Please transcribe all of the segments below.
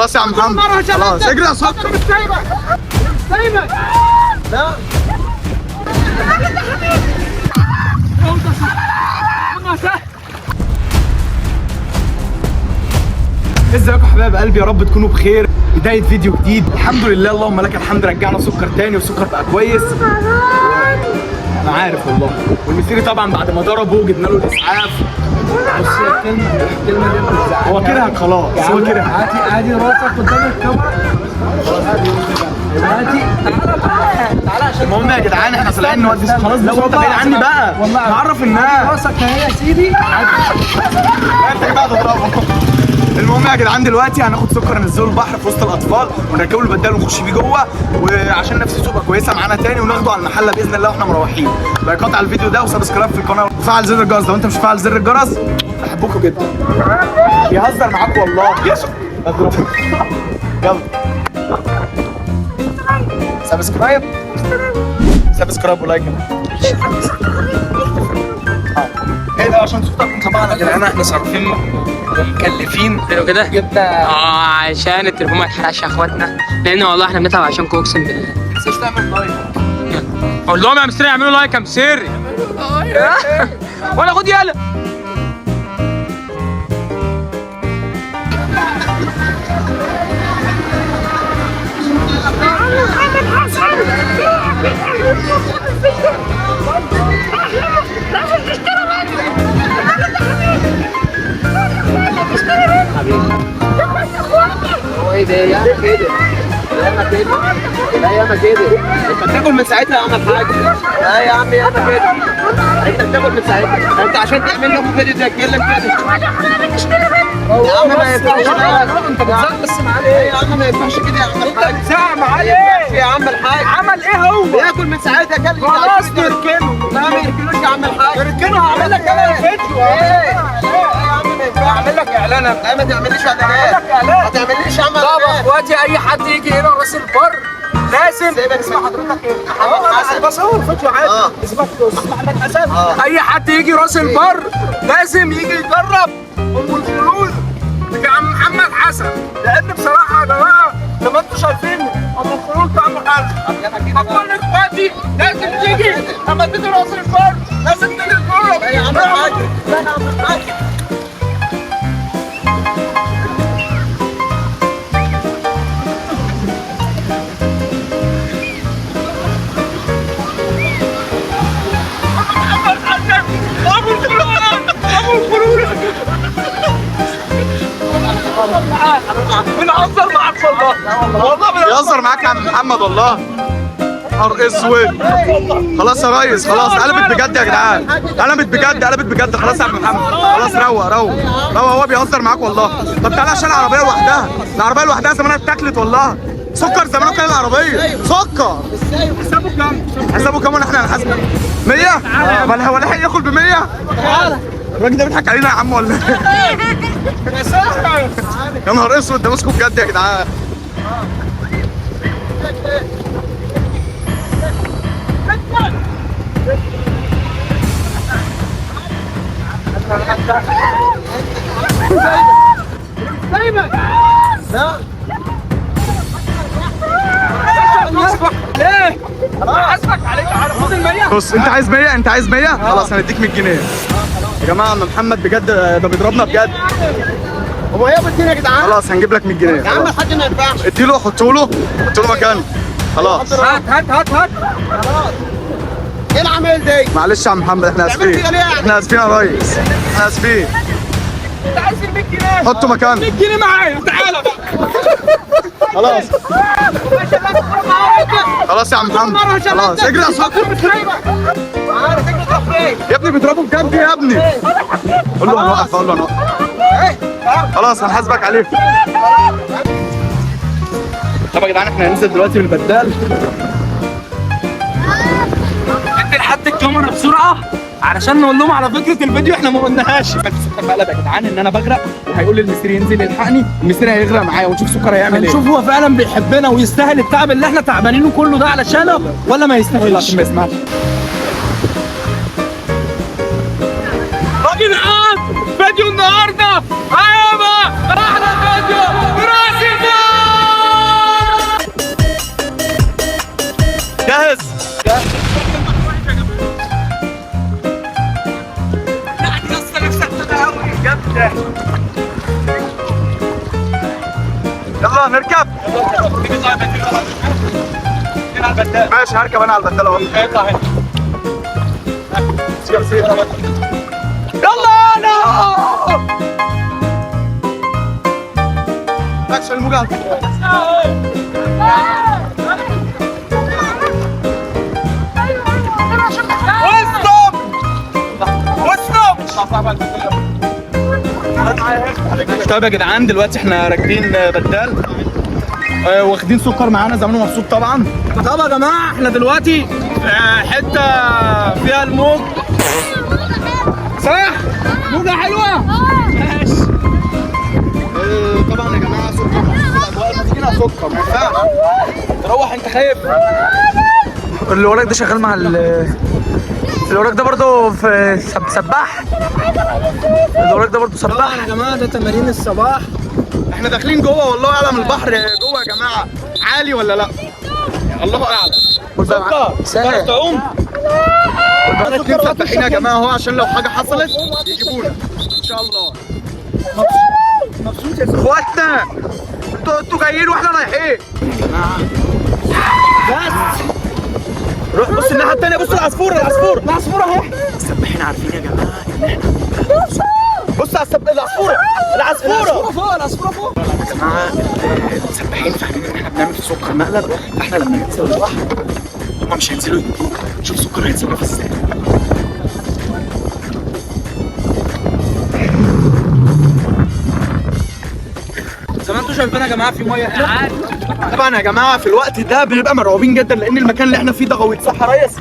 خلاص يا عم محمد، خلاص اجري يا سكر. مش سايبك، مش سايبك. لا ازيكم يا حبايب قلبي، يا رب تكونوا بخير. بداية فيديو جديد، الحمد لله، اللهم لك الحمد. رجعنا سكر تاني وسكر بقى كويس، انا عارف والله. والمسيري طبعا بعد ما ضربه جبنا له الاسعاف. بص الكلمة دي بتزعلني. هو كرهك خلاص، هو كرهك. عادي عادي، راسك قدام الكاميرا. عادي، تعالى معايا، تعالى عشان المهم يا جدعان احنا طالعين نودي. خلاص بس انت بعيد عني بقى، والله نعرف الناس. راسك اهي يا سيدي. عادي. انت كده هتضربه. المهم يا جدعان دلوقتي هناخد سكر ننزله البحر في وسط الاطفال ونركبه البدال ونخش بيه جوه، وعشان نفسيته تبقى كويسة معانا تاني، وناخده على المحلة باذن الله واحنا مروحين. لايكات على الفيديو ده و subscribe في القناة وفعل زر الجرس لو انت مش فعل زر الجرس. بحبكم جدا. بيهزر معاك والله يا اضربه. يلا subscribe subscribe و like. ايه ده عشان صوتك طبعا يا جدعان احنا صارفين ومكلفين حلو كده؟ جبنا. عشان التليفون ما يتحرقش يا اخواتنا، لان والله احنا بنتعب عشانكم اقسم بالله. ما تنساش تعمل like. قول لهم يا مسيري اعملوا like يا مسيري. ولا خد يلا. لازم تشتري مني، لازم تشتري مني. هو ايه ده يا كده؟ ياما كده، لا ياما كده، انت بتاكل من ساعتها يا عم الحاج. لا يا عم ياما كده، انت بتاكل من ساعتها. انت عشان تعمل لهم فيديو تتكلم كده. يا عم ما ينفعش بقى. انت بتزعق بس معاه ليه يا عم؟ ما ينفعش كده يا عم الحاج. انت بتزعق معاه ليه يا عم الحاج؟ عمل ايه هو؟ بياكل من ساعتها. كل خلاص نركنه. لا ما يركنوش يا عم الحاج. نركنه، هعمل لك انا الفيديو. ايه يا عم ما ينفعش. هعمل لك اعلان. لا ما تعمليش اعلانات. ما تعمليش يا عم طب اعلانات. اخواتي اي حد يجي هنا راس البر لازم. سيبك. اسمع حضرتك ايه؟ محمد حسن. بصور فيديو عادي. اسمك استاذ محمد حسن. اي حد يجي راس البر لازم يجي يجرب ام الخلود بتاع محمد حسن، لان بصراحة يا جماعة زي ما انتم شايفين ام الخلود طعمه حلو. فكل اخواتي لازم تيجي لما تيجي راس البر لازم تيجي تجرب. يا عم الحاج، لا يا عم الحاج. ابو الخلود، ابو الخلود، بنهزر معاك والله، والله بنهزر. بيهزر معاك يا عم محمد والله. نهار اسود. خلاص يا ريس، خلاص قلبت بجد يا جدعان، قلبت بجد، قلبت بجد. خلاص يا عم محمد، خلاص روق روق روق، هو بيهزر معاك والله. طب تعالى عشان العربية لوحدها، العربية لوحدها زمانها اتاكلت والله. سكر زمانه كان العربية سكر. حسابه كام؟ حسابه كام ولا احنا هنحاسبه؟ 100؟ امال هو لحق ياكل ب 100؟ الراجل ده بيضحك علينا يا عم ولا ايه؟ يا نهار اسود، ده مسكه بجد يا جدعان. ليه؟ حاسبك عليك، على خد المية. بص انت عايز 100؟ انت عايز 100؟ خلاص هنديك 100 جنيه. يا جماعة عم محمد بجد ده بيضربنا بجد. هو ايه ابو يا جدعان؟ خلاص هنجيب لك 100 جنيه. يا عم الحاج ما ينفعش. اديله، حطه له، حطه له مكانه. خلاص هات هات هات هات. ايه العمل دي؟ معلش يا عم محمد احنا اسفين. كده ليه يعني؟ احنا اسفين يا ريس، احنا اسفين. انت عايز ال 100 جنيه؟ حطه مكانه. 100 جنيه معايا، تعالى بقى. خلاص خلاص يا عم محمد، خلاص اجري يا سكر. مش سايبك. عارف تجري تروح فين؟ يا ابني بيضربه بجد يا ابني. قول له هنوقف، قول له هنوقف. خلاص هنحاسبك عليه. طب يا جدعان احنا هننزل دلوقتي بالبدال. ادي لحد الكاميرا بسرعة علشان نقول لهم على فكرة الفيديو احنا ما قلناهاش. سكر مقلب يا جدعان ان انا بغرق، وهيقول للمستري ينزل يلحقني، المستري هيغرق معايا ونشوف سكر هيعمل ايه. نشوف هو فعلا بيحبنا ويستاهل التعب اللي احنا تعبانينه كله ده علشانه ولا ما يستاهلش. عشان ما يسمعش. يا جدعان فيديو النهارده هيبقى احلى فيديو براس البر. يلا نركب. ماشي هركب انا على البداله اهو. اطلع هنا. يلا انا عشان الموجة. stop stop. طيب يا جدعان دلوقتي احنا راكبين بدال، واخدين سكر معانا، زمانه مبسوط طبعا. طب يا جماعة احنا دلوقتي في حتة فيها الموج، صح؟ موجه حلوة. ماشي. طبعا يا جماعة سكر مبسوط بالاجواء، ما تيجي سكر ما ينفعش تروح انت خايف. اللي وراك ده شغال مع اللي وراك ده برضه في سباح. اللي وراك ده برضه سباح. يا جماعة ده تمارين الصباح. احنا داخلين جوه والله اعلم البحر جوه يا جماعة عالي ولا لا، الله اعلم. سكر تعرف تعوم؟ اتنين سباحين يا جماعة اهو، عشان لو حاجة حصلت يجيبونا ان شاء الله. مبسوط يا اخواتنا انتوا جايين واحنا رايحين يا جماعة. بس روح بص الناحية الثانية، بص العصفوره، العصفوره العصفوره اهي. السباحين عارفين يا جماعة ان احنا بص على العصفوره، العصفوره العصفوره فوق، العصفوره فوق يا جماعة. السباحين فاهمين ان احنا بنعمل في سكر مقلب، فاحنا لما ننزل البحر هما مش هينزلوا يجيبونا. شوف سكر هيتصرف ازاي. زي ما انتوا شايفين يا جماعة في مية هنا. طبعا يا جماعة في الوقت ده بنبقى مرعوبين جدا، لان المكان اللي احنا فيه ده غويط، صح يا ريس؟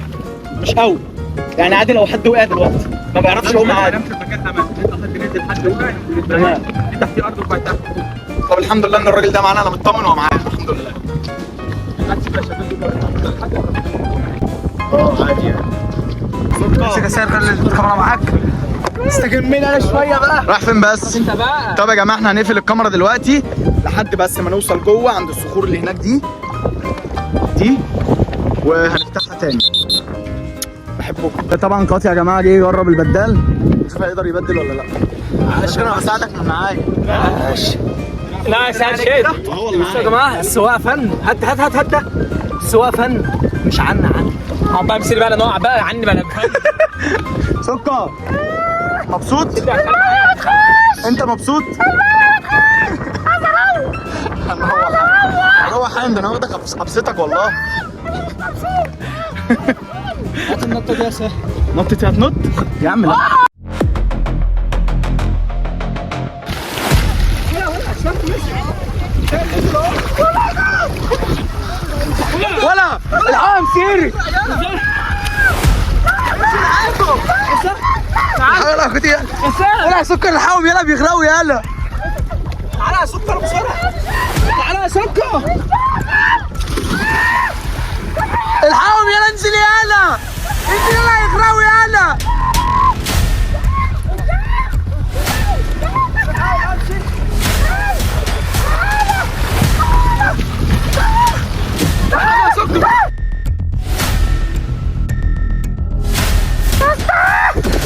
مش قوي يعني، عادي لو حد وقع دلوقتي ما بيعرفش يقوم عادي. تمام. طب الحمد لله ان الراجل ده معانا، انا مطمن وهو معايا الحمد لله. عادي يعني. امسك يا سيد، خلي الكاميرا معاك. استجمنا انا شوية بقى. راح فين بس؟ انت بقى. طب يا جماعة احنا هنقفل الكاميرا دلوقتي لحد بس ما نوصل جوه عند الصخور اللي هناك دي وهنفتحها تاني. بحبكم. ده طبعا قاطع يا جماعة، جه يجرب البدال، شوف هيقدر يبدل ولا لا. عشان انا هساعدك من معايا. ماشي. لا يا سعد شيل. بصوا يا جماعة السواقة فن. هات هات هات هات ده السواقة فن، مش عنا عن. اقعد بقى امسك بقى، نقع بقى عني بقى. سكر مبسوط؟ انت مبسوط؟ هروح عند انا واخدك ابسطك والله. هات النطه دي يا سهل. نطت هتنط يا عم؟ لا. ولا العام سيري. تعال يا اخوتي، ولا سكر الحاوم، يلا بيغرقوا، يلا تعالى يا سكر بسرعة، تعالى يا سكر الحاوم، يلا انزل، يلا انزل، يلا يغرقوا، يلا.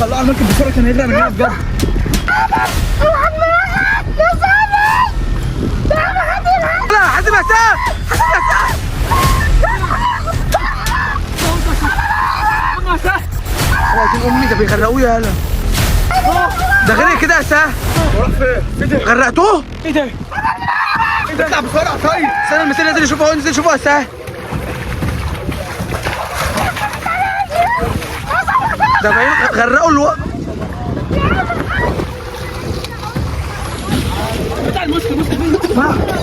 طلعوا المركب بسرعة كان هيغرق مننا بجد. لا حازم يا سام، حازم يا سام. امي ده بيغرقوه، يالا ده غرق كده يا سام. غرقتوه؟ ايه ده؟ اطلع بسرعة. طيب استنى المثال، نزل يشوفه اهو، نزل يشوفه يا سام. ده باين غرقوا الوقت. بتاع الماسك، الماسك فين؟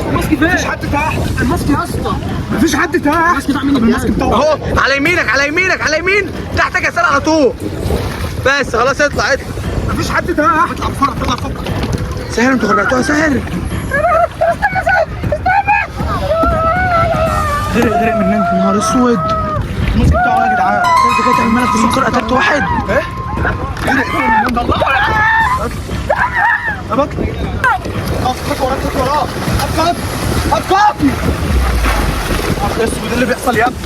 الماسك فين؟ مفيش حد تحت. الماسك يا اسطى، مفيش حد تحت. الماسك بتاع مين؟ الماسك بتاعه اهو على يمينك، على يمينك، على يمين تحتك يا سام على طول. بس خلاص اطلع اطلع. مفيش حد تحت. اطلع بسرعة، اطلع فوق. ساهر انتوا غرقتوها ساهر. غرق غرق مننا. يا نهار اسود. الماسك بتاعه يا جدعان. انت كده تعمل مالك في سكر، قتلت واحد. ايه؟ غرق غرق مننا. طب اطلع. طب اطلع. وراك، اطلع وراك. هات كافي، هات كافي. اسود اللي بيحصل يا ابني.